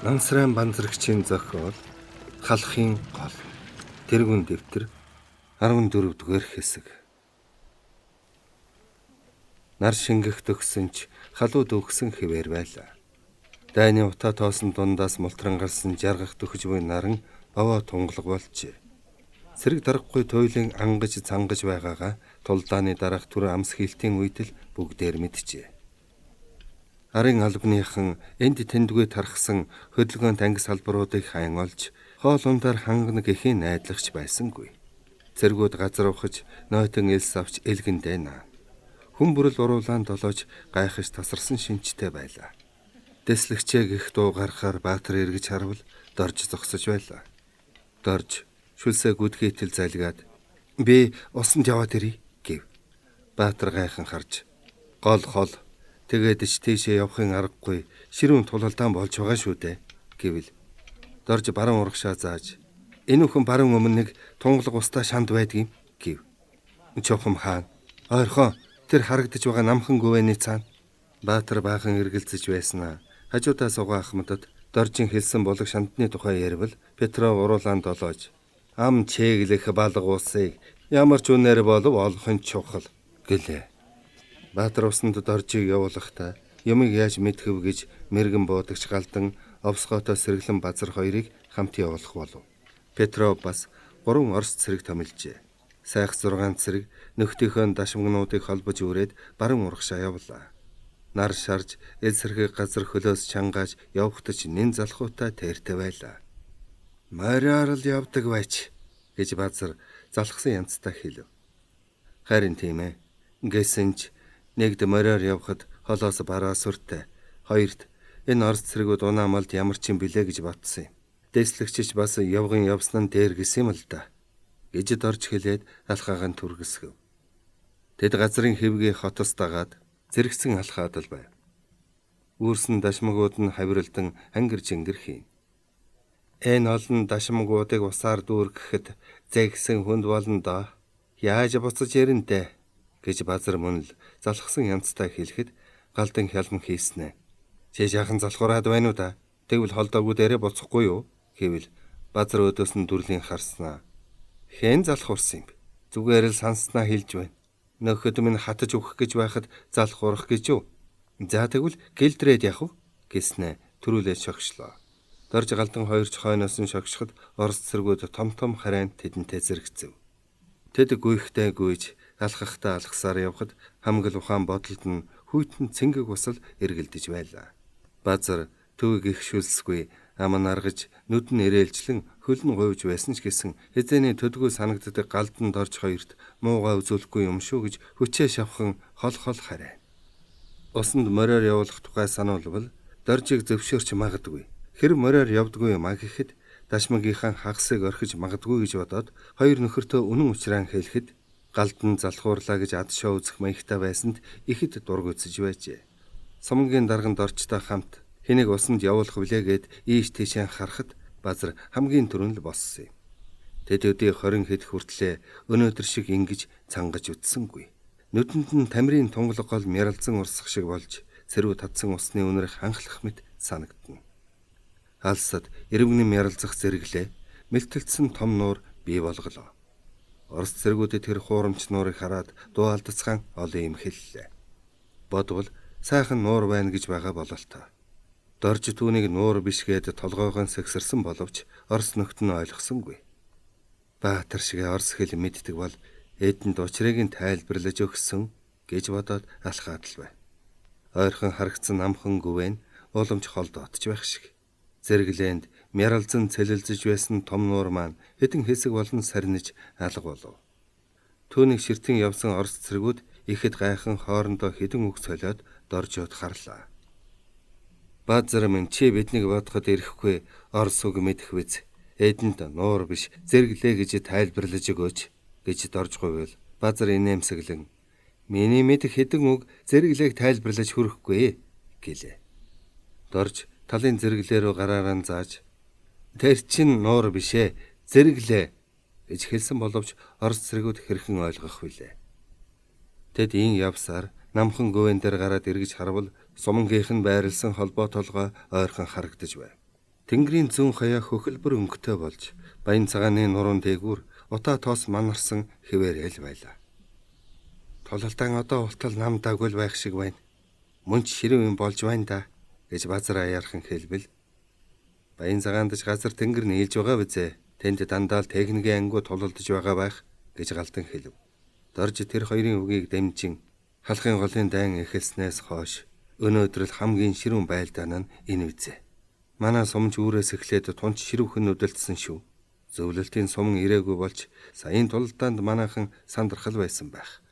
Нансрайн банзрагчийн зохиол Халахын гол. Тэргүн дэвтэр 14 дугаар хэсэг. Нар шингэх төгсөн ч халуу дөхсөн хэвээр байлаа. Дайны утаа тоосон дундаас мултран гарсан жаргах төхөж буй наран овоо тунгалаг болжээ. Цэрэг даргагүй туйлын ангаж цангаж байгаагаа тулдааны дараах түр амс хилтийн үед л бүгдээр мэджээ. Арын албаныхан энд тэндгүй тархсан хөдөлгөөн танги салбаруудыг хайн олж хоол ундаар хангана гэхийн найдлагч байсангүй. Цэргүүд газар ухаж, нойтон элс авч элгэндээ наа. Хүн бүрэл уруулаан долоож гайхаж тасарсан шинжтэй байлаа. Дэслэгчээ гих дуу гаргахаар Баатар эргэж харвал Дорж зогсож байлаа. Дорж шүлсээ гүдгээтэл залгаад би усанд яваад ирье гэв. Баатар гайхан харж гол хол тэгээд ч тийшээ явахын аргагүй ширүүн тулалдаан болж байгаа шүү дээ гэвэл Дорж баруун урагшаа зааж энэ бүхэн баруун өмнө нэг тунгалаг устаа шанд байдгийм гэв. Чухам хаан ойрхон тэр харагдаж байгаа намхан гүвэний цаана. Баатар баахан эргэлзэж байснаа хажуудаа суугаа ахмадад Доржин хэлсэн булаг шандны тухай яривал Петров уруулаан долоож ам чэглэх балга усыг ямар ч үнээр болов олох нь чухал гэлээ. Баатар усанд Доржийг явуулахдаа юмыг яаж мэдхэв гэж мэрэгэн буудагч галдан овсгоотой сэргэлэн базар хоёрыг хамт явуулах болов. Петров бас 3 орос цэрэг томилжээ. Сайх 6 цэрэг нөхдийнхөө дашмагнуудыг холбож үрээд баруун урагшаа явлаа. Нар шарж элсэрхэг газар хөлөөс чангааж явахад ч нэн залхуутай тэртэй байлаа. Мориор л явдаг байж гэж базар залхсан янзтай хэлв. Харин тийм ээ. Гэсэн ч нэгд мориор явхад холоос бараа сүртэй. Хоёрт энэ орос цэргүүд унаа малд ямар ч юм билээ гэж бодсон юм. Дэслэгчч бас явган явсан нь дээр гэсэн юм л да гэж Дорж хэлээд алхаагаан түргэсгэв. Тэд газрын хэвгээ хотос дагаад зэрэгцэн алхаад л байв. Үүрсэн дашмагууд нь хавиралдан ангир жингэр хийн. Энэ олон дашмагуудыг усаар дүүргэхэд зэгсэн хүнд болно доо. Яаж буцаж яринтэй гэж базар мөн л залхсан янзтай хэлэхэд галдан хялман хийснэ. Чи жаахан залхуураад байна уу да? Тэгвэл холдоогүй дээрээ буцахгүй юу? Гэвэл базар өдөөс нь дүрлийн харснаа. Хэн залхуурсан юм бэ? Зүгээр л санснаа хэлж байна. Нөхөд минь хатаж өгөх гэж байхад залхуурах гэж юу? За тэгвэл гэлдрээд явах уу? Гэснэ төрүүлээд шогшлоо. Дорж галдан хоёр ч хойноос нь шогшоход орос цэргүүд том том харайн тэдэнтэй зэрэгцэв. Тэд гүйхтэй гүйж алхахтаа алхасаар явхад хамгал ухаан бодолд нь хүйтэн цэнгэг усал эргэлдэж байлаа. Базар төвөг их шүлсгүй ам наргаж нүд нь ирээлжлэн хөл нь гуйвж байсан ч гэсэн эзэний төдгөө санагддаг галдан Дорж хоёрт муугаа үзүүлэхгүй юм шүү гэж хүчээ шавхан хол хол харай. Усанд мориор явуулах тухай сануулвал Доржийг зөвшөөрч магадгүй. Хэр мориор явдгүй юм а гэхэд дашмагийнхаа хагасыг орхиж магадгүй гэж бодоод хоёр нөхөртөө үнэн учраан хэлэхэд галдан залхуурлаа гэж ад шоу үзэх маягтай байсанд ихэд дург үзэж байжээ. Сумангийн дарган Доржтой хамт хэнийг усанд явуулах вүлээ гэд ийш тийшээ харахад базар хамгийн түрүүн л боссон юм. Тэд өдий 20 хэд хүртлээ өнөөдөр шиг ингэж цангаж үтсэнгүй. Нүдэнд нь тамирын тунгалаг гол мяралзан урсах шиг болж цэрүү татсан усны үнэрх ханхлах мэт санагдана. Алсад ирвэгний мяралзах зэрэглээ мэлтэлдсэн том нуур бий болголоо. Орос цэргүүдэд тэр хуурамч нуурыг хараад дуу алдацгаан олон юм хэллээ. Бодвол сайхан нуур байна гэж байгаа бололтой. Дорж түүнийг нуур биш гээд толгойгоо сэгсэрсэн боловч орос нөхд нь ойлгосонгүй. Баатар шиг орос хэл мэддэг бол эдэнд учрыг нь тайлбарлаж өгсөн гэж бодоод алхаад л бай. Ойрхон харагдсан намхан гүвэн уламж холдоотч байх шиг. Зэрэглээнд мяралзан цэлэлзэж байсан том нуур маань хэдэн хэсэг болон сарниж алга болов. Түүнийг ширтэн явсан орос цэргүүд ихэд гайхан хоорондоо хэдэн үг солиод Доржод харлаа. Баазар минь чи биднийг бодоход ирэхгүй орос үг мэдэх биз. Эдэнд нуур биш зэрэглээ гэж тайлбарлаж өгөөч гэж Дорж гуйвал базар инээмсэглэн миний мэдэх хэдэн үг зэрэглээг тайлбарлаж хүрэхгүй гэлээ. Дорж талын зэрэглээ рүү гараараа зааж тэр чин нуур биш ээ зэрэглээ гэж хэлсэн боловч орос цэргүүд хэрхэн ойлгох вүлээ. Тэд ийн явсаар намхан гүвэн дээр гараад эргэж харвал сумангийнх нь байрлсан холбоо толгой ойрхон харагдаж байв. Тэнгэрийн зүүн хаяа хөхөлбөр өнгөтэй болж Баян цагааны нуруунд дээгүүр утаа тоос манарсан хэвээрэл байлаа. Тулалдаан одоо болтол нам дагвал байх шиг байна. Мөн ч ширэв юм болж байна да гэж Базар аяархан хэлбэл Баян цагаандж газар тэнгэр нийлж байгаа бизээ. Тэнд дандаа л техникийн ангиуд тулалдаж байгаа байх гэж Галдан хэлв. Дорж тэр хоёрын үгийг дэмжин халахын голын дайн эхэлснээс хойш өнөөдөр л хамгийн ширүүн байлдаан нь энэ үзээ. Манай сумж үүрээс эхлээд тунч ширүүхэн нүдэлдсэн шүү. Зөвлөлтийн суман ирээгүй болж саяын тулалдаанд манайхан сандрахал байсан байх.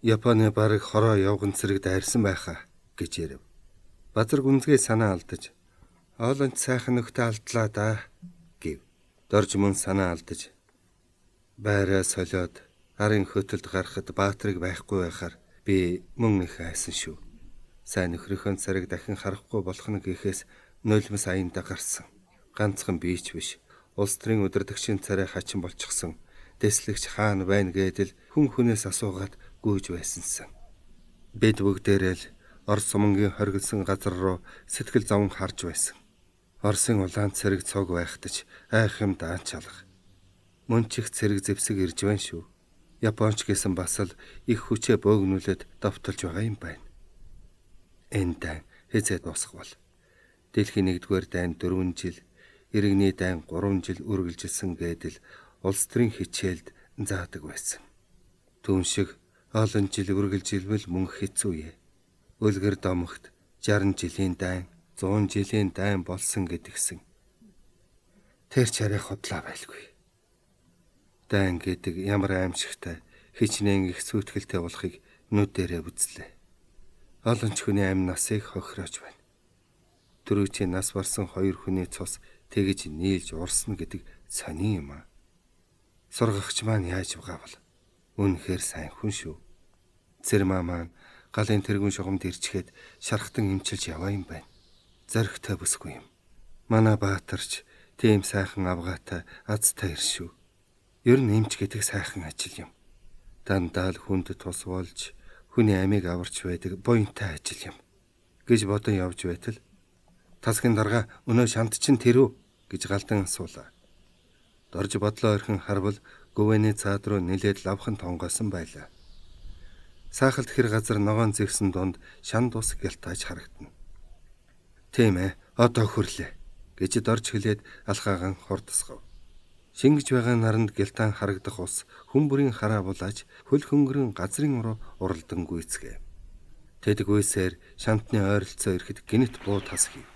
Японы бараг хороо явган цэрэг дайрсан байхаа гэж ирэв. Базар гүнзгий санаа алдаж "Олонч сайхан нөхдөд алдлаа да" гэв. Дорж мөн санаа алдаж байраа солиод арын хөтөлд гарахад Баатрыг байхгүй байхаар би мөн их айсан шүү. Сайн нөхрийнхөө царайг дахин харахгүй болох нь гэхээс нулимс аянда гарсан. Ганцхан би ч биш. Улс төрийн удирдагчийн царай хачин болчихсон. Дэслэгч хаана байна гэдэл хүн хүнээс асуугаад гүйж байсансан. Бид бүгдээрээ л Орос сумангийн хоригдсан газар руу сэтгэл зовон харж байсан. Оросын улаан цэрэг цуг байхдаж айх юм даанчаалга. Мөн ч их цэрэг зэвсэг ирж байна шүү. Японч гэсэн бас л их хүчээ бөөгнүүлээд довтолж байгаа юм байна. Энэ дайн хэзээ дуусах бол? Дэлхийн 1-р дайн 4 жил, иргэний дайн 3 жил үргэлжилсэн гэдэл улс төрийн хичээлд заадаг байсан. Түүн шиг олон жил үргэлжилвэл мөн хэцүү ээ. Үлгэр домогт 60 жилийн дайн, 100 жилийн дайн болсон гэдгсэн. Тэр ч арай худлаа байлгүй. Дайн гэдэг ямар аимшигтай, хичнээн их сүйтгэлтэй болохыг нүдэрээ үзлээ. Олон ч хүний амь насыг хохироож байна. Түрүүчийн нас барсан хоёр хүний цус тэгж нийлж урсна гэдэг сони юм аа. Сургагч маань яаж байгаа бол? Үнэхээр сайн хүн шүү. Цэрмаа маань галын тэргүүн шугамд ирчгээд шархтан эмчилж яваа юм байна. Зоригтой бүсгүй юм. Манай Баатарч тийм сайхан авгаатай азтай ир шүү. Ер нь эмч гэдэг сайхан ажил юм. Дандаа л хүнд тус болж хүний амийг аварч байдаг буянтай ажил юм гэж бодон явж байтал тасгийн дарга өнөө шанд чинь тэрүү гэж Галдан асуулаа. Дорж бодлоо орхин харвал гүвэний цаад руу нилээд лавхан тонгоосон байлаа. Саахалт хэр газар ногоон зэгсэн дунд шанд ус гялтааж харагдана. Тийм одоо хөрлөө гэж Дорж хэлээд алхаагаан хурдсгав. Шингэж байгаа наранд гялтаан харагдах ус хүн бүрийн хараа булааж хөл хөнгөрөн газрын уруу уралдан гүйцгээв. Тэд гүйсээр шантны ойролцоо ирэхэд гинэт буу тас хийв.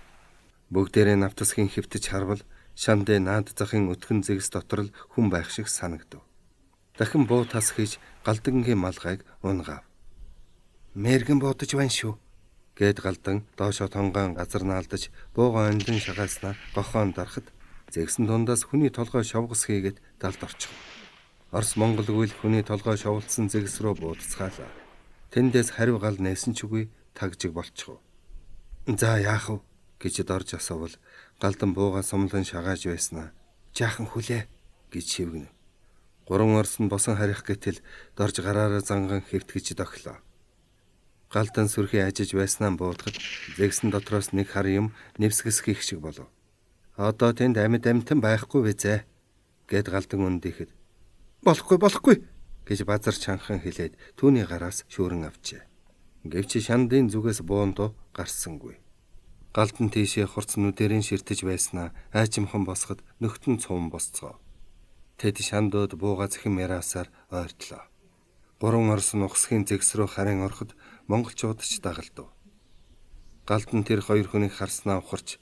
Бүгдээрээ навтасгийн хэвтэж харвал шандын наад захын өтгөн зэгс дотор л хүн байх шиг санагдав. Дахин буу тас хийж Галдангийн малгайг унгаав. Мэргэн буудаж байна шүү гэд Галдан доошо тонгаан газар наалдаж буугаа онлон шагааснаа гохоон дарахад зэгсэн дундаас хүний толгой шовгос хийгээд далд орчих. Орос Монголгүй л хүний толгой шовлдсон зэгс рүү буудцгаалаа. Тэндээс хариу гал нээсэн ч үгүй тагжиг болчихов. За яах вэ гэж Дорж асуувал Галдан буугаа сумлан шагааж байснаа жаахан хүлээ гэж шивгэнэ. Гурван орс нь босон харих гэтэл Дорж гараараа занган хэвтгэж дохлоо. Галдан сүрхий ажиж байснаа буудахад зэгсэн дотроос нэг хар юм нэвсгэс хийх шиг болов. Одоо тэнд амьд амьтан байхгүй бизээ гэд Галдан үндихэд болохгүй болохгүй гэж Базар чанхан хэлээд түүний гараас шүүрэн авчээ. Гэвч шандын зүгээс буундуу гарсангүй. Галдан тийшээ хурц нүдэрийн ширтэж байснаа аажимхан босоход нөхтөн цум босцгоо. Тэд шандууд бууга цахим яриасаар ойртлоо. Гурван орс нь ухсхийн зэгс рүү харин ороход монголчууд ч дагалдав. Галдан тэр хоёр хүнийг харснаа ухарч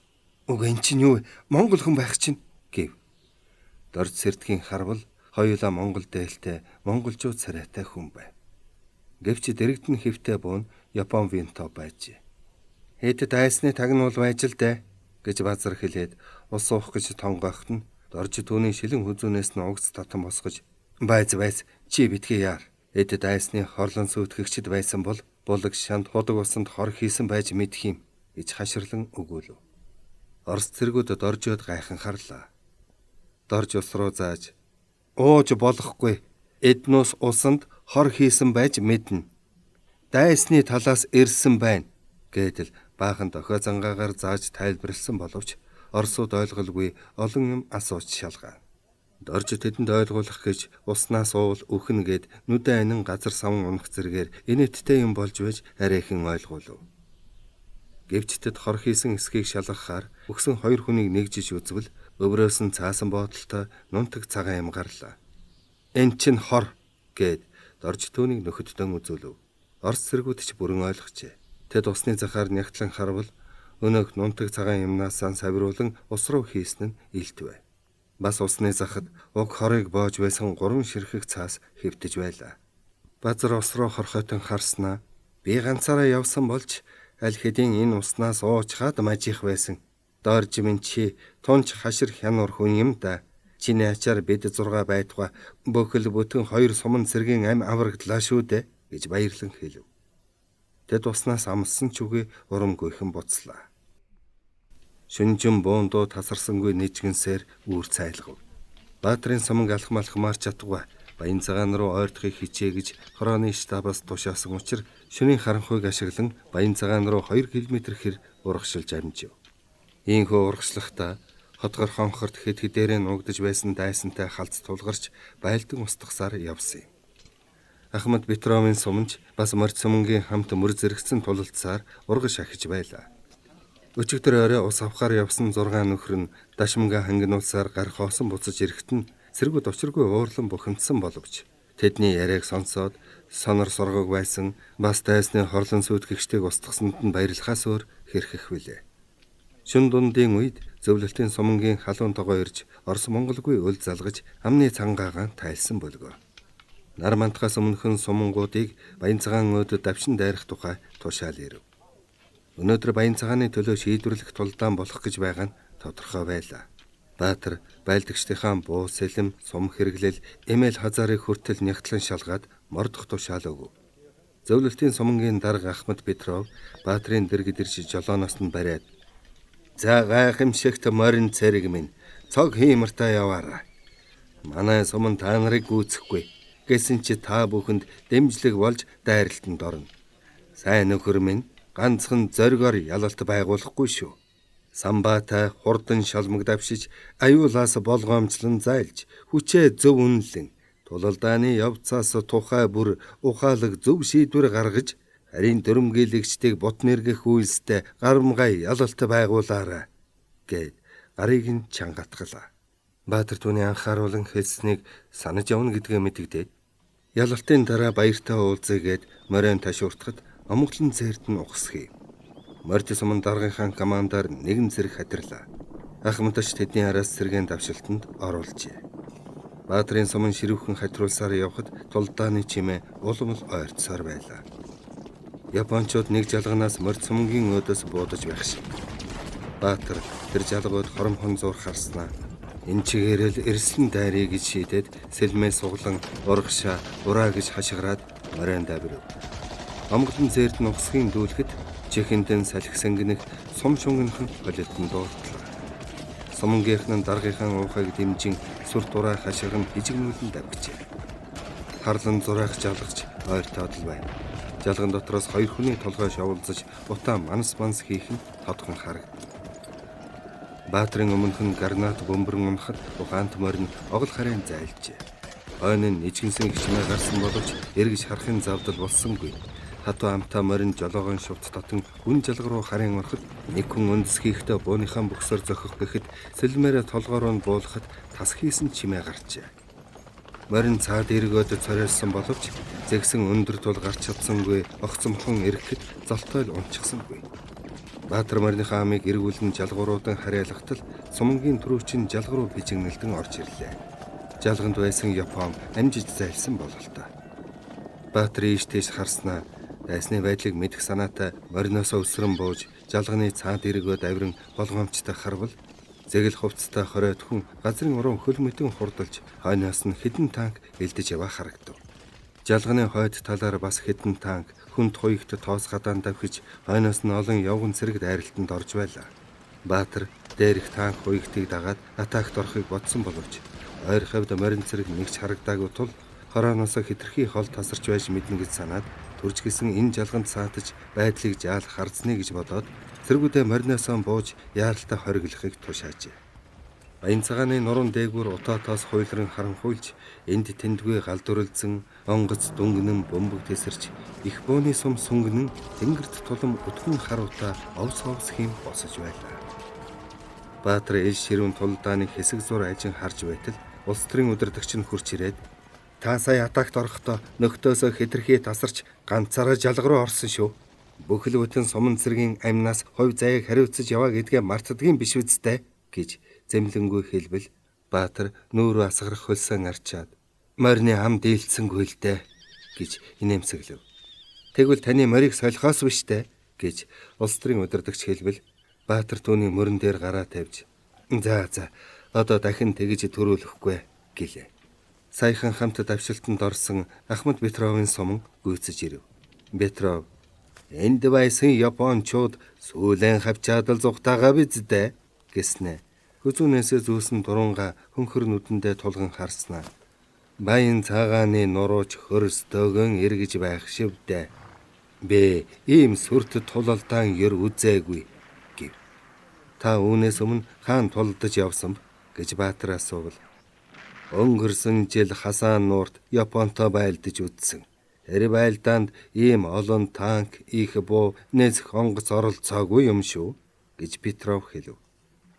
"Уг эн чинь юу монгол хүн байх чинь" гэв. Дорж сэрдгийн харвал хоёулаа монгол дээлтэй монголчууд царайтай хүн байв. Гэвч дэрэгдэн хэвтэй буун Япон винто байжээ. Хэд дайсны тагнуул байж л дээ гэж Базар хэлээд ус уух гэж тонгоохт нь Дорж түүний шилэн хүзүүнээс нь угц татан босгож "Байз байз чи битгий яар. Эд дайсны хорлон сүйтгэгчд байсан бол булаг шанд худаг усанд хор хийсэн байж мэдх юм" гэж хаширлан өгөөлв. Орос цэргүүд Доржод гайхан харлаа. Дорж ус руу зааж "Ууж болохгүй. Эднус усанд хор хийсэн байж мэднэ. Дайсны талаас ирсэн байна" гэдэл баахан дохио зангаагаар зааж тайлбарласан боловч Оросууд ойлголгүй олон юм асууж шалгаа. Дорж тэдэнд ойлгуулах гэж уснаас уул үхэн гээд нүдэн анин газар савн унах зэргээр инээдтэй юм болж байж арайхан ойлгуулв. Гэвч тэд хор хийсэн эсхийг шалгахаар өгсөн хоёр хүнийг нэгжиж үзвэл өврөөс нь цаасан боодолтой нунтаг цагаан юм гарлаа. "Эн чинь хор" гээд Дорж түүнийг нөхөддөн үзүүлв. Орос цэргүүд ч бүрэн ойлгожээ. Тэд усны захаар нягтлан харвал өнөөх нунтаг цагаан юмнаасаа савируулан ус руу хийсэн нь илтвэ. Бас усны захад уг хорыг боож байсан 3 ширхэг цаас хэвтэж байлаа. Базар ус руу хорхойтон харснаа би ганцаараа явсан болж аль хэдийн энэ уснаас уучхаад мажих байсан. Дорж минь чи тунч хашир хянуур хүн юм да. Чиний ачаар бид 6 байтугай бүхэл бүтэн 2 суман цэргийн ам аврагдлаа шүү дээ гэж баярлан хэлв. Тэд уснаас амссан ч үгүй урамгүйхэн буцлаа. Шүнжин буундуу тасарсангүй нэжгэнсээр үүр цайлгав. Баатрын суманг алхам алхмаар чадгүй Баян цагаан руу ойртохыг хичээ гэж хорооны штабаас тушаасан учир шөнийн харанхуйг ашиглан Баян цагаан руу 2 км хэр урагшилж амжив. Ийхүү урагшлахдаа хотгор хонхорт хэд хэдээрээ нуугдаж байсан дайсантай халз тулгарч байлдан устгасаар явсан юм. Ахмад Петровын суманч бас морь сумангийн хамт мөр зэрэгцэн тулалдсаар урагш ахиж байлаа. Өчигдөр орой ус авахар явсан 6 нөхөр нь дашмангаа хангинуулсаар гар хоосон буцаж ирэхэд нь цэргүүд учиргүй уурлан бухимдсан боловч тэдний яриаг сонсоод сонор соргог байсан бас дайсны хорлон сүйтгэгчдийг устгасанд нь баярлахаас өөр хэрхэх билээ. Шөн дундын үед зөвлөлтийн сумангийн халуун тогоо ирж Орос Монголгүй өл залгаж амны цангаагаан тайлсан бөлгөө. Нар мантахаас өмнөхөн сумангуудыг Баян цагаан өөдөд давшин дайрах тухай тушаал ирэв. Өнөөдөр Баян цагааны төлөө шийдвэрлэх тулдаан болох гэж байгаа нь тодорхой байлаа. Баатар байлдагчдынхаа буу сэлэм, сум хэрэглэл, эмээл хазаарыг хүртэл нягтлан шалгаад мордох тушаал өгөв. Зөвлөлтийн сумангийн дарга Ахмад Петров Баатрын дэргэд ирж жолооноос нь бариад "За гайхамшигт морин цэрэг минь цог хиймартаа яваарай. Манай суман та нарыг гүйцэхгүй гэсэн чи та бүхэнд дэмжлэг болж дайралтанд орно. Сайн нөхөр минь ганцхан зоригоор ялалт байгуулахгүй шүү. Самбаатай хурдан шалмаг давшиж, аюулаас болгоомжлон зайлж, хүчээ зөв үнэлэн, тулалдааны явцаас тухай бүр ухаалаг зөв шийдвэр гаргаж, харин дөрмгийлэгчдийг бут нэргэх үйлстэй гарамгай ялалт байгуулаарай" гэд гарыг нь чангатглаа. Баатар түүний анхааруулан хэлснийг санаж явна гэдгээ мэдэгдээд ялалтын дараа баяртай уулзъя гэд морин ташууртахад амгалан зээрд нь ухсхий. Морьд суман даргынхаа командаар нэгэн зэрэг хатирлаа. Ахмадч тэдний араас сэргээн давшилтанд оруулжээ. Баатрын суман ширүүхэн хатируулсаар явхад тулдааны чимээ улам л ойртсоор байлаа. Япончууд нэг жалганаас морьд сумангийн өөдөөс буудаж байх шиг. Баатар тэр жалгууд хоромхон зур харснаа энэ чигээрэл эрслэн дайръя гэж шийдээд сэлмээ суглан урагшаа ураа гэж хашгираад морин давирв. Амгалан зээрд нь ухсхийн дүүлэхэд чихэндэн салхи сангинах сум шунгинахан холилдон дуудлаа. Сумангийнх нь даргынхаа уухайг дэмжин сүр дураа хашгиран хижигнүүлэн давхжээ. Харлан зураах жалгаж ойртоод л байна. Жалган дотроос хоёр хүний толгой шоволцож утаа манс манс хийх нь тодхон харагдав. Баатрын өмнөх нь гранат бөмбөрн унахад ухаант морин огол харийн зайлжээ. Хойно нь нижгэнсэн хичмээ гарсан боловч эргэж харахын завдал болсонгүй. Хатуу амтаа морин жолоогон шувт татан гүн жалга руу харин ороход нэг хүн үндэс хийхдээ бууныхаа бөхсөр зохих гэхэд сэлмээрээ толгой руу нь буулгахад тас хийсэн чимээ гарчээ. Морин цаад эргөөд цориулсан боловч зэгсэн өндөр тул гарч чадсангүй огцомхон ирэхэд золтойл унчихсангүй. Баатар мориныхаа амыг эргүүлэн жалгууруудан харьяалгатал сумангийн түрүүчин жалга руу бижигнэлдэн орж ирлээ. Жалганд байсан Япон амжиж зайлсан бололтой. Баатар ийш тийш харснаа дайсны байдлыг мэдэх санаатай мориноосоо өсрөн бууж жалганы цаад эргөөд авиран болгоомжтой харвал зэгэл хувцастай 20 хүн газрын уран хөл мөтөн хурдалж хойноос нь хэдэн танк элдэж яваа харагдав. Жалганы хойд талаар бас хэдэн танк хүнд хуйгт тоос гадаан давхиж хойноос нь олон явган цэрэг дайралтанд орж байлаа. Баатар дээрх танк хуйгтыг дагаад атакт орохыг бодсон боловч ойр хавьд морин цэрэг нэгч харагдаагүй тул хорооноос хэтэрхий хол тасарч байж мэднэ гэж санаад Төрж гисэн энэ жалганд саатаж байдлыг жаал харцны гэж бодоод цэргүүдээ мориноосоо бууж яаралтай хориглохыг тушаажээ. Баян цагааны нуруунд дээгүүр утаатаас хуйлран харанхуйлж энд тэндгүй гал дүрэлзэн онгоц дүнгэнэн бөмбөг тесэрч их бууны сум сүнгэнэн тэнгэрт тулам өтгөн харуута овс овс хийм босож байлаа. Баатар эл ширүүн тулдааны хэсэг зур ажин харж байтал улс төрийн удирдагч нь хурч ирээд та сая атакт орохдоо нөхдөөсөө хэтэрхий тасарч ганцаараа жалга руу орсон шүү. Бүхэл бүтэн суман цэргийн амнаас хувь заяаг хариуцаж яваа гэдгээ мартдагын биш үсттэй гэж зэмлэнгүй хэлбэл Баатар нүүрөө асгарах хөлсөн арчаад морины ам дийлцсэнгүй л дээ гэж инээмсэглэв. Тэгвэл таны морийг солихоос биш дээ гэж улс төрийн удирдагч хэлбэл Баатар түүний мөрөн дээр гараа тавьж за одоо дахин тэгж төрүүлэхгүй гэлээ. Саяхан хамт давшилтанд орсон Ахмад Петровын суман гүйцэж ирэв. Петров энд байсан япончууд сүүлэн хавчаад л зугтаага биз дээ гэснэ. Хүзүүнээсээ зүүсэн дуранга хөнхөр нүдэндээ тулган харснаа. Баян цагааны нурууч хөрстөөгөн эргэж байх шивдэ. Би ийм сүрт тулалдаан ер үзээгүй гэв. Та үүнээс өмнө хаан тулдаж явсан гэж Баатар асуувал өнгөрсөн жил Хасан нуурт Японтой байлдаж үзсэн. Тэр байлдаанд ийм олон танк, их буу, нээсэх онгоц оролцоогүй юм шүү гэж Петров хэлв.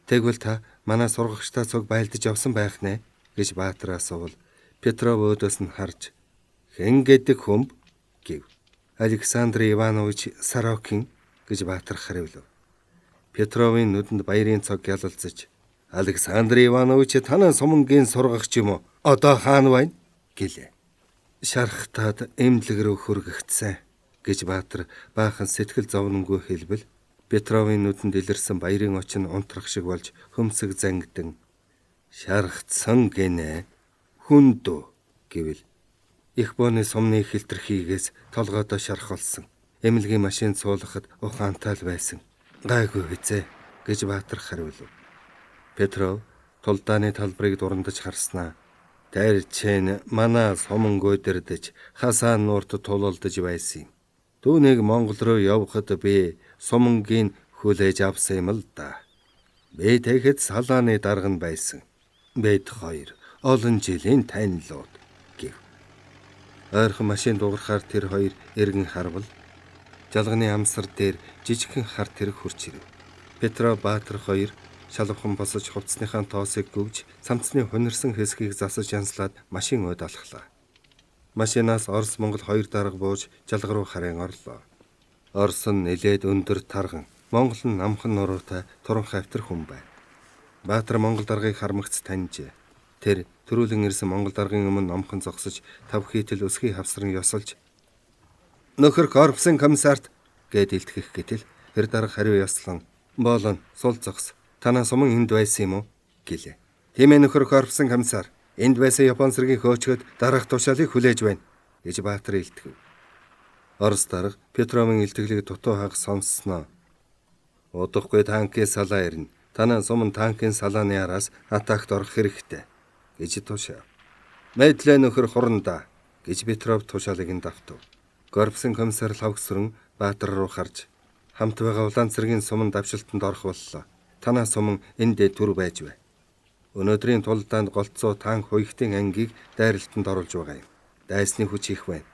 Тэгвэл та манай сургагчтай цуг байлдаж явсан байх нэ гэж Баатар асуувал Петров өөдөөс нь харж хэн гэдэг хүмб гэв. Александр Иванович Сорокин гэж Баатар хариулв. Петровын нүдэнд баярын цог ялалзаж Александр Иванович танаа сумангийн сургагч юм уу? Одоо хаана байна? Гэлээ. Шархтаад эмнэлэг рүү хөргөгдсөн гэж Баатар баахан сэтгэл зовнонгүй хэлбэл Петровын нүдэнд илэрсэн баярын очин унтрах шиг болж хөмсөг зангидан шархтсан гинэ хүндүү гэвэл их бооны сумны хилтерхийгээс толгойдоо шарх олсон. Эмнэлгийн машин суулгахад ухаантай л байсан. Гайгүй хэзээ гэж Баатар хариулв. Петров тулдааны талбарыг дурандаж харснаа. Дайрчэн манай суман гүйдэрдэж Хасан нуурт тулалдаж байсан юм. Түүнийг Монгол руу явхад би сумангийн хүлээж авсан юм л да. Би тэгэхэд салааны дарга нь байсан. Бид хоёр олон жилийн танилуд гэв. Ойрхон машин дуугарахаар тэр хоёр эргэн харвал жалганы амсар дээр жижигхэн хар тэрэг хурч ирэв. Петро Баатар хоёр шалавхан босож хувцсныхаа тоосыг гүвж самцны хунирсан хэсгийг засаж янзлаад машин уйд алхлаа. Машинаас Орос Монгол хоёр дарга бууж жалга руу харин орлоо. Орос нь нэлээд өндөр тарган, Монгол нь намхан нуруутай туран хавтар хүн байв. Баатар Монгол даргыг хармагц таньжээ. Тэр төрүүлэн ирсэн Монгол даргын өмнө номхон зогсож тав хийтэл өсгий хавсран ёсолж нөхөр корпусын комиссарт гэд илтгэх гэтэл тэр дарга хариу ёслон боолон сул зогс. Танаа суман энд байсан юм уу гэлээ. Тийм ээ нөхөр корпусын комиссар. Энд байсан Япон цэргийн хөөчгөд дараах тушаалыг хүлээж байна гэж Баатар илтгэв. Орос дарга Петровын илтгэлийг дутуу хагас сонссноо. Удахгүй танкийн салаа ирнэ. Танаа суман танкийн салааны араас атакт орох хэрэгтэй гэж тушаав. Мэдлээ нөхөр хурандаа гэж Петров тушаалыг нь давтав. Корпусын комиссар лавгсран Баатар руу харж хамт байгаа улаан цэргийн суман давшилтанд орох боллоо. Танаа суман эндээ түр байж бай. Өнөөдрийн тулдаанд голцоо танк хуягтын ангийг дайралтанд оруулж байгаа юм. Дайсны хүч их байна.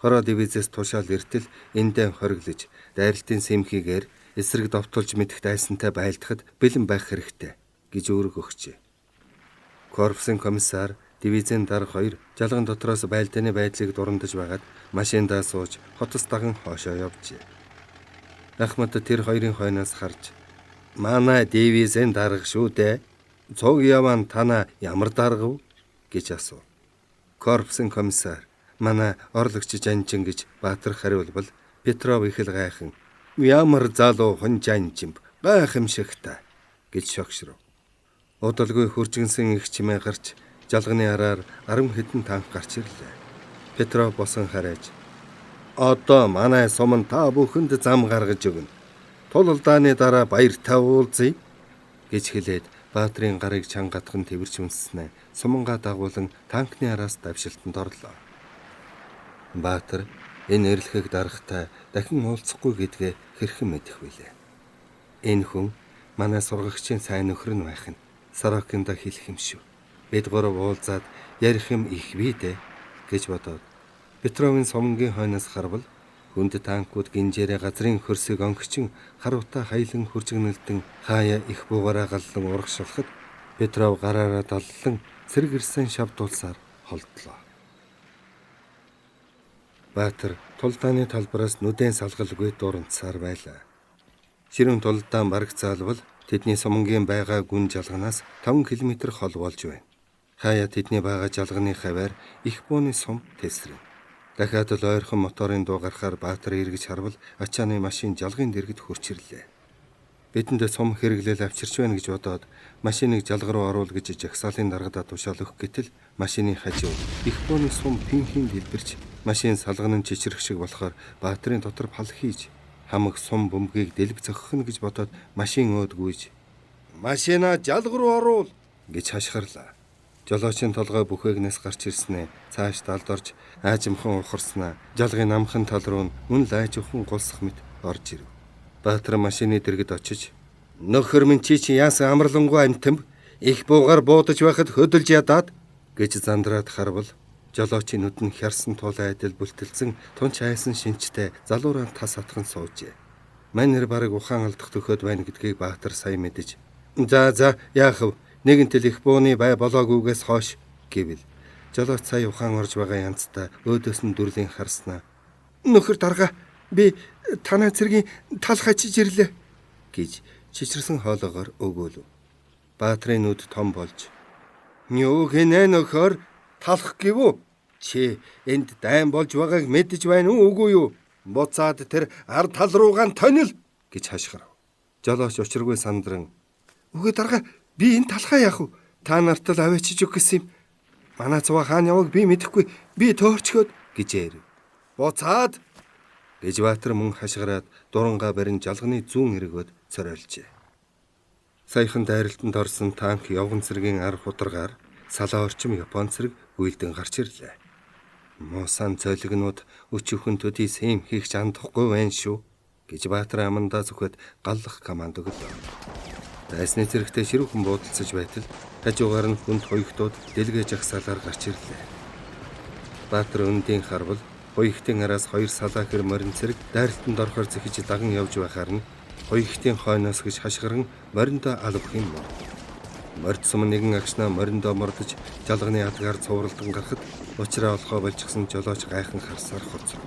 Хороо дивизээс тушаал эртэл эндээ хориглож дайралтын сэмхийгээр эсрэг довтолж мэдэх дайсантай байлдахад бэлэн байх хэрэгтэй гэж үүрэг өгчээ. Корпусын комиссар дивизийн дарга хоёр жалган дотроос байлдааны байдлыг дурандаж байгаад машиндаа сууж хотос даган хоошоо явжээ. Ахмад тэр хоёрын хойноос харж манай дивизийн дарга шүү дээ. Цуг яван танаа ямар дарга вэ гэж асуув. Корпусын комиссар манай орлогч жанжин гэж Баатар хариулбал Петров их л гайхан ямар залуу хүн жанжин гайхамшигтай гэж шогшров. Удалгүй хуржигнсан их чимээ гарч жалганы араар 10 хэдэн танк гарч ирлээ. Петров босон харайж одоо манай суман та бүхэнд зам гаргаж өгнө. Тулалдааны дараа баяртай уулзъя гэж хэлээд Баатрын гарыг чангатхан тэрч үнсснэ. Сумангаа дагуулan танкны араас давшилтанд орлоо. Баатар Энэ эрэлхэг даргатай дахин уулзахгүй гэдгээ хэрхэн мэдэх вүлээ. Энэ хүн манай сургагчийн сайн нөхөр нь байх нь Сорокиндо хэлэх юм шүү. Бид гурав уулзаад ярих юм их бий дээ гэж бодоод Петровын сумангийн хойноос харвал хүнд танкууд гинжээрээ газрын хөрсийг онгочин харуутай хаялан хуржигнэлдэн хаяа их буугаараа галлан урагшлахад Петров гараараа даллан цэрэг ирсэн шавдуулсаар холдлоо. Баатар тулдааны талбараас нүдэн салгалгүй дуранцсаар байлаа. Ширүүн тулдаан бараг заалвал тэдний сумангийн байгаа гүн жалганаас 5 км хол болж байна. Хаяа тэдний байгаа жалганы хаваар их бууны сум тэсрэн. Дахиад л ойрхон моторын дуу гарахаар Баатар эргэж харвал ачааны машин жалгын дэргэд хурч ирлээ. Бидэнд сум хэрэглээл авчирч байна гэж бодоод машиныг жалга руу оруул гэж жагсаалын даргадаа тушаал өгөх гэтэл машины хажуу их бууны сум пинхийн дэлбэрч машин салганан чичрэх шиг болохоор Баатрын дотор пал хийж хамаг сум бөмбөгийг дэлб цохих нь гэж бодоод машин өөд гүйж машина жалга руу оруул гэж хашгирлаа. Жолоочийн толгой бүхээгнээс гарч ирснээ цааш талд орж аажимхан ухарснаа жалгын намхан тал руу үн лайжхан гулсах мэт орж ирэв. Баатар машины дэргэд очиж нөхөр минь чи чи яасан амарлангуй амтан их буугаар буудаж байхад хөдөлж ядаад гэж зандраад харвал жолоочийн нүд нь хярсан тулай адил бүлтэлзэн тунч айсан шинжтэй залуураа тас атхан суужээ. Манер бараг ухаан алдах төхөөд байна гэдгийг Баатар сая мэдэж за яах вэ? Нэгэнтэл их бууны бай болоогүйгээс хойш гэвэл жолооч сая ухаан орж байгаа янзтай өөдөөс нь дүрлийн харснаа. Нөхөр дарга би танай цэргийн талх ачиж ирлээ гэж чичирсэн хоолоогоор өгөөлв. Баатрын нүд том болж юу гинэ нөхөр талх гэв үү? Чи энд дайн болж байгааг мэдэж байна уу үгүй юу? Буцаад тэр ар тал руугаан тонил гэж хашгирав. Жолооч учиргүй сандран үгүй дарга би энэ талхаа яах вэ? Та нарт л аваачиж өгөх гэсэн юм. Манай цуваа хаана яваг би мэдэхгүй. Би төөрчхөөд гэж ярив. Буцаад гэж Баатар мөн хашгираад дурангаа барин жалганы зүүн эргөөд цоройлжээ. Саяхан дайралтанд орсон танк явган цэргийн ар хударгаар салаа орчим Япон цэрэг гүйлдэн гарч ирлээ. Муусан цолигнууд өчүүхэн төдий сэм хийх чандахгүй байна шүү гэж Баатар амандаа зүхэд галлах команд өглөө. Дайсны цэрэгтэй ширүүхэн буудалцаж байтал хажуугаар нь хүнд хуягтууд дэлгээ жагсаалаар гарч ирлээ. Баатар өндийн харвал хуягтын араас хоёр салаа хэр морин цэрэг дайралтанд орохоор зэхэж даган явж байхаар нь хуягтын хойноос гэж хашгиран мориндоо албах юм морд. Морд сум нэгэн агшнаа мориндоо мордож жалганы адгаар цувралдан гарахад учраа олохоо болчихсон жолооч гайхан харсаар хоцров.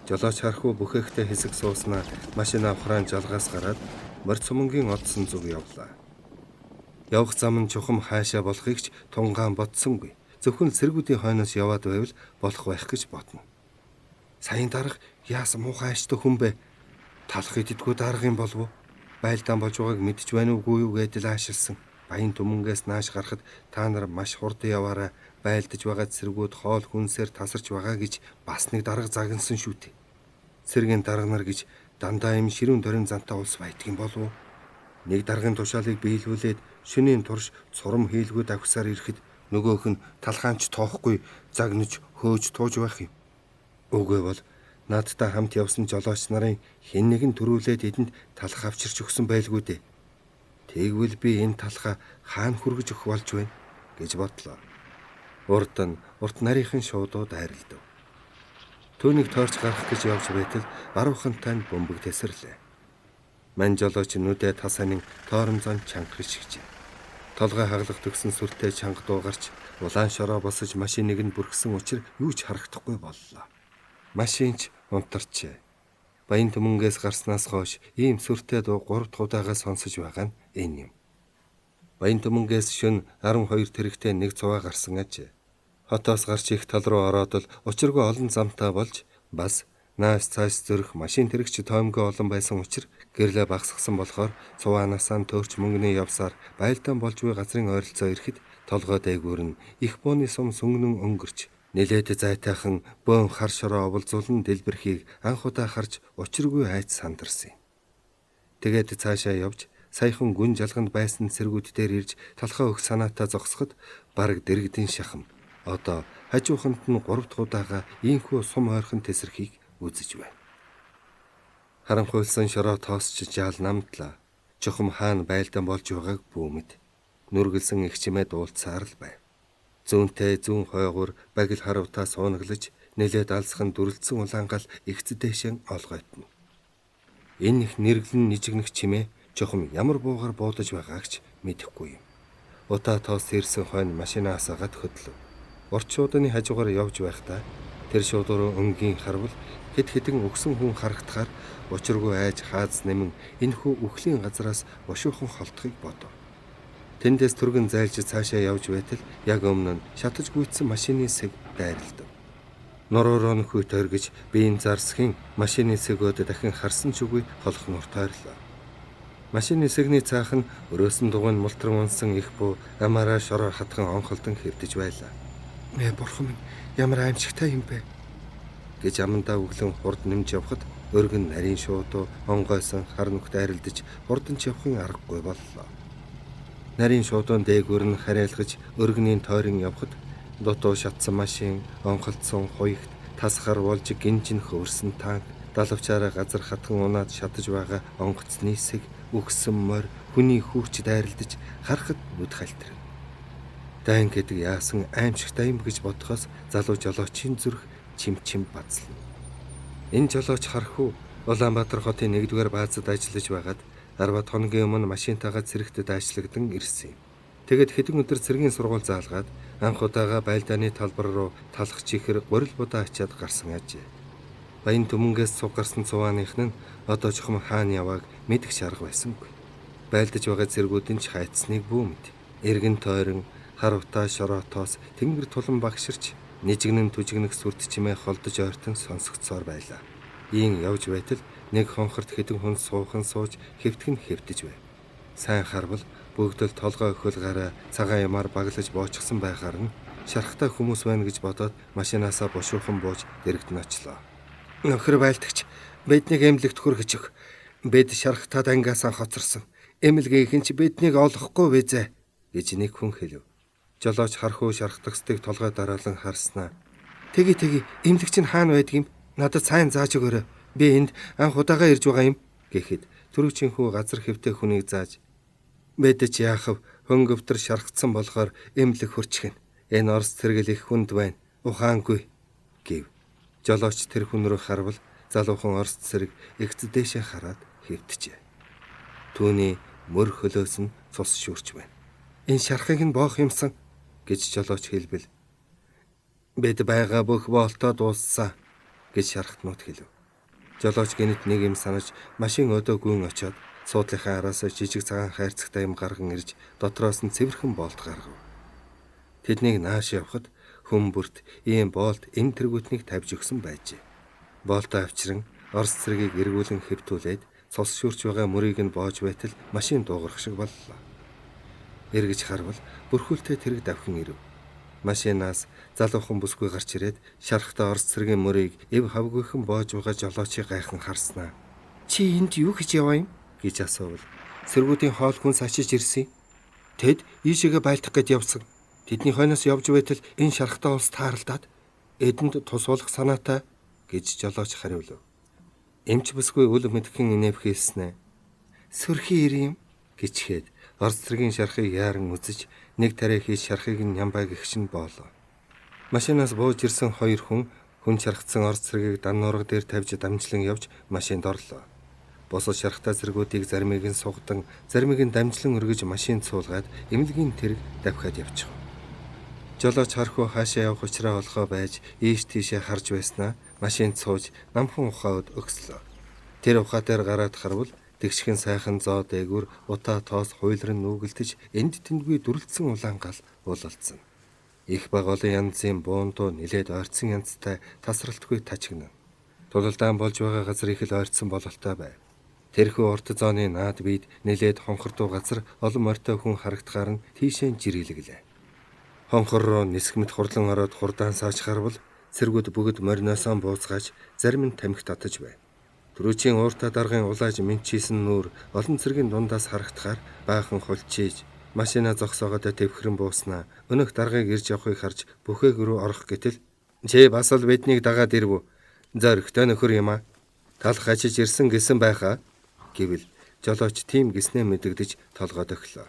Жолооч харахгүй бүхэхтэй хэсэг сууснаа машин авахрaan жалгаас гараад морд сумангийн одсон зүг явлаа. Явах зам нь чухам хаашаа болохыг ч тунгаан бодсонгүй. Зөвхөн цэргүүдийн хойноос яваад байвал болох байх гэж бодно. Саяын дарга яасан муухай аштай хүн бэ? Талах иддгүү дарга юм болов уу? Байлдаан болж байгааг мэдэж байна уугүй юу гэдэл аашилсан. Баян түмэнгээс нааш гарахад та нар маш хурдан яваарай. Байлдаж байгаа цэргүүд хоол хүнсээр тасарч байгаа гэж бас нэг дарга загнасан шүү дээ. Цэргийн дарга нар гэж дандаа юм ширүүн дорин зантай улс байдаг юм болов уу? Нэг даргын тушаалыг биелүүлээд шөнийн турш цурам хийлгүү давхсаар ирэхэд нөгөөх нь талхаанч тоохгүй загнаж хөөж тууж байх юм. Үгүй бол надтай хамт явсан жолооч нарын хэн нэгэн төрүүлээд эдэнд талх авчирч өгсөн байлгүй дээ. Тэгвэл би энэ талхаа хаана хүргэж өгөх болж байна гэж бодлоо. Урд нь урт нарийнхан шуудууд айралдав. Түүнийг тойрч гарах гэж явж байтал баруухантай нь бөмбөг тэсэрлээ. Мань жолооч нүдэ тас анин тоормзон чанга хишгжээ. Толгой хаглах төгсөн сүртэй чанга дуу гарч улаан шороо босож машиныг нь бүрхсэн учир юу ч харагдахгүй боллоо. Машинч унтарчээ. Баян түмэнгээс гарснаас хойш ийм сүртэй дуу 3 дахь удаага сонсож байгаа нь энэ юм. Баян түмэнгээс шөн 12 тэрэгтэй нэг цуваа гарсан аж. Хотоос гарч их тал руу ороод л учиргүй олон замтай болж бас нааш цааш зөрөх машин тэрэгч тоомгүй олон байсан учир гэрлээ багсгсан болохоор цуваанасаа төөрч мөнгөний явсаар байлдаан болж буй газрын ойролцоо ирэхэд толгой дээгүүр нь их бууны сум сүнгнэн өнгөрч нэлээд зайтайхан бөөн хар шороо оволзуулан дэлбэрхийг анх удаа харж учиргүй айц сандарсан юм. Тэгээд цаашаа явж саяхан гүн жалганд байсан цэргүүд дээр ирж талхаа өгөх санаатай зогсоход бараг дэрэгдэн шахам. Одоо хажууханд нь 3 дахь удаага ийхүү сум ойрхон тэсрэхийг үзэж байв. Харанхуйлсан шороо тоосч жаал намтлаа. Чухам хаана байлдан болж байгааг бүүмэд. Нүргэлсэн их чимээ дуулцаар л байв. Зүүнтэй зүүн хойгуур багил харавтаа суунаглаж нэлээд алсхан дүрлцсэн улаан гал эгц дээшэн олгойтно. Энэ их нэрглэн нижигнэх чимээ чухам ямар буугаар буудаж байгааг ч мэдэхгүй юм. Утаа тоос ирсэн хойно машинаа асаагаад хөдлөв. Урт шууданы хажуугаар явж байхдаа тэр шууд руу өнгийн харвал хэд хэдэн өгсөн хүн харагдахаар учиргүй айж хааз нэмэн энэхүү үхлийн газраас бошуухан холдохыг бодов. Тэндээс түргэн зайлж цаашаа явж байтал яг өмнө нь шатаж гүйцсэн машины сэг дайралдав. Нуруу руу нөхөй тойргож биеийн зарсхийн машины сэгөөд дахин харсан ч үгүй холох нур тойрлоо. Машины сэгний цаах нь өрөөсөн дугуйн мултран унсан их буу амаараа шороо хатхан онхолдон хэвдэж байлаа. "Ээ бурхан минь, ямар аимшигтай юм бэ?" гэж амандаа өглөн хурд нэмж явхад өргөн нарийн шуудуу онгойсон хар нүхт айралдаж хурдан ч явахын аргагүй боллоо. Нарийн шуудуун дээгүүр нь харьяалгаж өргөний тойрон явхад дутуу шатсан машин, онхолдсон хуягт тас хар болж гинжин хөвөрсөн танк, далавчаараа газар хатхан унаад шатаж байгаа онгоцны сэг, үхсэн морь, хүний хүүч дайралдаж харахад нүд хальтрав. Дайн гэдэг яасан аимшигтай юм гэж бодохоос залуу жолоочийн зүрх чимчим базлна. Энэ жолооч хархүү Улаанбаатар хотын 1-р баазад ажиллаж байгаад 10 хоногийн өмнө машинтайгаа цэрэгт дайчлагдан ирсэн юм. Тэгэд хэдэн өдөр цэргийн сургууль заалгаад анх удаага байлдааны талбар руу талах чихэр гурил будаа ачаад гарсан ажээ. Баян түмэнгээс цуг гарсан цувааных нь одоо чухам хаана явааг мэдэх шарга байсангүй. Байлдаж байгаа цэргүүд нь ч хайцсныг бүүмэд. Эргэн тойрон хар утаа шороотоос тэнгэр тулан багширч нижигнэн түжигнэх сүрт чимээ холдож ойртон сонсогдсоор байлаа. Ийн явж байтал нэг хонхорт хэдэн хүн суухан сууж хэвтгэн хэвтэж байв. Сайн харвал бүгд л толгой өхөл гараа цагаан ямаар баглаж боочсон байхаар нь шархтай хүмүүс байна гэж бодоод машинаасаа бушуухан бууж дэрэгдэн очлоо. "Нөхөр байлдагч, биднийг эмнэлэгт хүргэж өг. Бид шархтаа дангаасаа хоцорсон. Эмнэлгийнхэн ч биднийг олохгүй визээ" гэж нэг хүн хэлв. Жолооч хархуу шархтагсдыг толгой дараалан харснаа. "Тэги тэги, эмнэлэг чинь хаана байдаг юм? Надад сайн зааж өгөөрэй. Би энд анх удаага ирж байгаа юм" гэхэд түрүүчийн хүү газар хэвтэй хүнийг зааж "Бид ч яах вэ? Хөнгөвтөр шархтсан болохоор эмнэлэг хөрчихнө. Энэ Орос цэргэл их хүнд байна. Ухаангүй" гэв. Жолооч тэр хүн рүү харвал залуухан Орос цэрэг эгц дээшээ хараад хэвтжээ. Түүний мөр хөлөөс нь цус шүүрч байна. "Энэ шархыг нь боох юмсан" гэж жолооч хэлбэл "Бид байгаа бүх боолтоо дууссан" гэж шархтнууд хэлв. Жолооч гэнэт нэг юм санаж машин өдөө гүн очиод суудлынхаа араас жижиг цагаан хайрцагтай юм гарган ирж дотроос нь цэвэрхэн боолт гаргав. Тэднийг нааш явхад хүн бүрт ийм боолт эм тэргүүтнийг тавьж өгсөн байжээ. Боолтоо авчран Орос цэргийг эргүүлэн хэвтүүлээд цус шүрч байгаа мөрийг нь боож байтал машин дуугарах шиг боллоо. Эргэж харвал бүрхүүлтэй тэрэг давхин ирэв. Машинаас залуухан бүсгүй гарч ирээд шархтаа Орос цэргийн мөрийг эв хавгүйхэн боож байгаа жолоочийг гайхан харснаа. "Чи энд юу хийж яваа юм?" гэж асуувал "Цэргүүдийн хоол хүнс ачиж ирсэн. Тэд ийшээгээ байлдах гээд явсан. Тэдний хойноос явж байтал энэ шархтаа улс тааралдаад эдэнд тус болох санаатай" гэж жолооч хариулв. Эмч бүсгүй үл мэдхэн инээвхийлснэ. "Сөрхий ир юм" гэчгээд Орос цэргийн шархыг яаран үзэж нэг тариа хийж шархыг нь нямбай гэгч нь боолоо. Машинаас бууж ирсэн хоёр хүн хүн шархтсан Орос цэргийг дан нуурга дээр тавьж дамжлан явж машинд орлоо. Бусад шархтаа цэргүүдийг заримыг нь сугдан, заримыг нь дамжлан өргөж машинд суулгаад эмнэлгийн тэрэг давхиад явчих. Жолооч хархуу хаашаа явах учраа олгоо байж ийш тийшээ харж байснаа машинд сууж намхан ухаад өгслөө. Тэр ухаа дээр гараад харвал тэгшхэн сайхан зоо дээгүр утаа тоос хуйлран нүүгэлдэж энд тэндгүй дүрлцсэн улаан гал уулалцсан. Их баг олон янзын буун дуу нилээд ойртсон янзтай тасралтгүй тачигнана. Тулалдаан болж байгаа газар их л ойртсон бололтой байв. Тэрхүү урт зооны наад бид нилээд хонхордуу газар олон морьтой хүн харагдахаар нь тийшээ жирэлэглээ. Хонхор руу нисэх мэт хурлан ороод хурдаан сааж харвал цэргүүд бүгд мориноосоо бууцгааж зарим нь тамхи татаж байв. Түрүүчийн ууртаа даргын улааж мэнчийсэн нүүр олон цэргийн дундаас харагдахаар баахан хулчиж машина зогсоогоод тэвхрэн бууснаа өнөөх даргыг ирж явахыг харж бүхээг рүү орох гэтэл "Чи бас л биднийг дагаад ирв үү? Зоригтой нөхөр юм а. Талх ачиж ирсэн гэсэн байхаа гэвэл жолооч тийм гиснээ мэдэгдэж толгой дохилоо.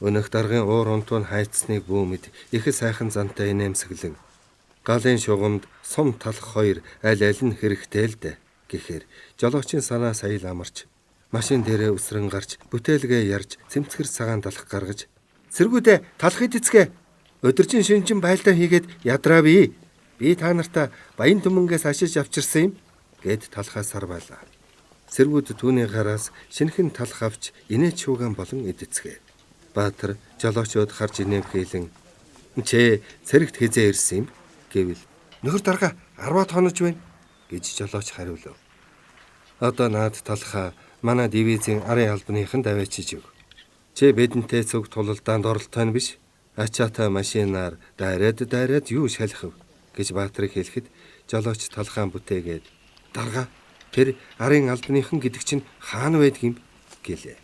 Өнөөх даргын уур унтуу нь хайцсныг бүү мэд их сайхан зантай инээмсэглэн галын шугамд сум талх хоёр аль аль нь хэрэгтэй л дээ гэхээр жолоочийн санаа сая л амарч машин дээрээ өсрөн гарч бүтээлгээ ярьж цэмцгэр цагаан талх гаргаж цэргүүдээ талх идэцгээ өдөржин шинжин байлдаа хийгээд ядраа би та нартаа Баян түмэнгээс ашиж авчирсан юм гэд талхаа сарвайлаа. Цэргүүд түүний гараас шинэхэн талх авч инээ чуугаан болон идэцгээ. Баатар жолоочод харж инээмхийлэн "Чи цэрэгт хизээ ирсэн юм?" гэвэл "Нөхөр дарга 10 хонож байна" гэж жолооч хариулв. Одоо наад талхаа манай дивизийн арын албаныхан даваачиж өг. Чи бидэнтэй цуг тулалдаанд оролттой нь биш. Ачаатай машинаар дайраад юу шалах вэ гэж Баатрыг хэлэхэд жолооч талхаан бүтээгээд дарга тэр арын албаныхан гэдэг чинь хаана байдаг юм гэлээ.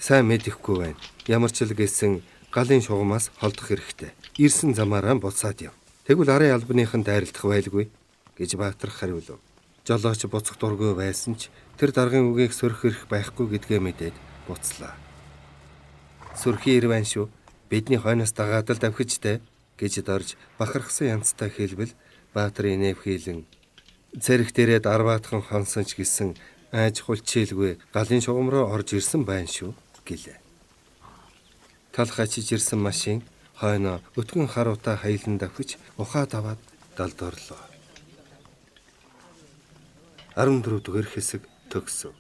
Сайн мэдэхгүй байна. Ямар ч л гэсэн галын шугамаас холдох хэрэгтэй. Ирсэн замаараа буцаад яв. Тэгвэл арын албаныхан дайралтах байлгүй гэж Баатар хариулв. Жолооч буцах дургүй байсан ч тэр даргын үгийг сөрөх эрх байхгүй гэдгээ мэдээд буцлаа. Сүрхий ирвэн шүү. Бидний хойноос дагаад л давхижтэй гэж дорж бахархсан янзтай хэлбэл Баатар инээвхийлэн цэрэг дээрээ дарваатхан хонсон ч гэсэн айж хулчийлгүй галын шугам руу орж ирсэн байна шүү гэлээ. Талх ачиж ирсэн машин хойноо өтгөн харуудаа хаялан давхиж ухаад аваад далд орлоо. 14 дугаар хэсэг төгсөв.